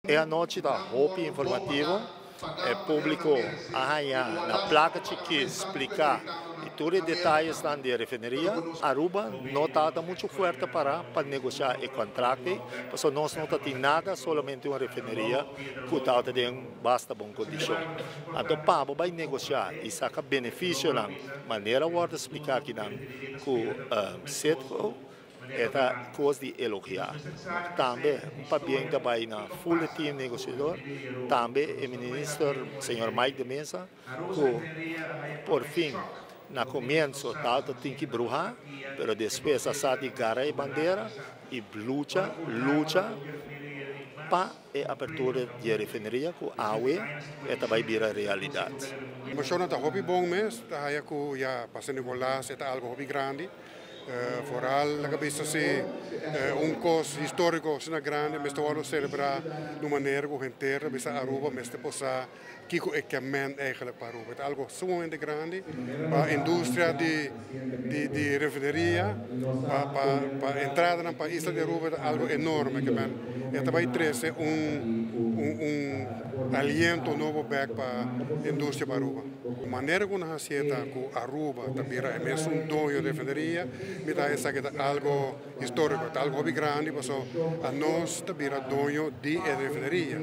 E anochi ta hopi informativo. E publico a haya na placa chikito splica y tur e detayenan di refineria. Aruba no ta mucho fuerte pa negocia e contrato, pasobra nos no tin nada, solamente un refineria cu ta den basta bon condicion. Anto, pa bay negocia y saca beneficio, manera a splica aki cu Citgo, ta cos di elogia. Tambe, pabien tambe na full team negociador, tambe e minister, señor Mike de Meza, cu por fin na comienso tanto tin cu bruha, pero despues a sa di gara e bandera y lucha, lucha pa e apertura di refineria cu awe ta bay bira realidad. Emociona ta hopi bon mes, ta haya cu ya pa San Nicolas ta algo hopi grandi. Vooral la cabeza si un cos historico asina grandi, mester wordo celebra di un manera cu henter bisa Aruba mester por sa kico e kiermen eigenlijk pa Aruba. Ta algo sumamente grandi pa industria di refineria, pa entrada na pa isla di Aruba, ta algo enorme kiermen. E tambe trece un aliento nobo back pa industria pa Aruba. Manera cu nos ta cu Aruba tambe e mes un doño di refineria, mi ta esaki ta algo historico, ta algo grandi, paso anos ta bira doño di refineria.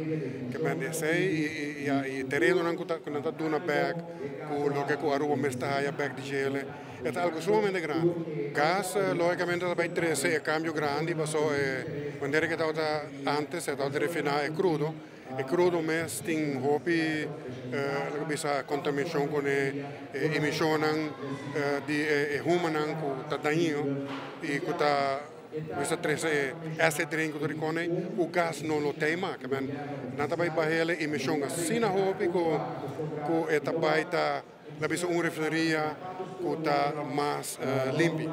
Kiermen esey y terenonan cu nan ta duna back, cu loke cu Aruba mes ta haya back di dje, ta algo sumamente grandi. Gas, logicamente, bay trece cambio grandi, paso manera cu tabata antes, tabata refina e crudo, e crudo mes tin hopi bisa contaminacion cu e emision di humonan cu ta dañino y cu ta bisa trece acid rain cu ricone o gas no lo tema kiermen nan ta bay baha e emision asina hopi cu e ta bay ta la bisa un refineria cu ta mas limpi.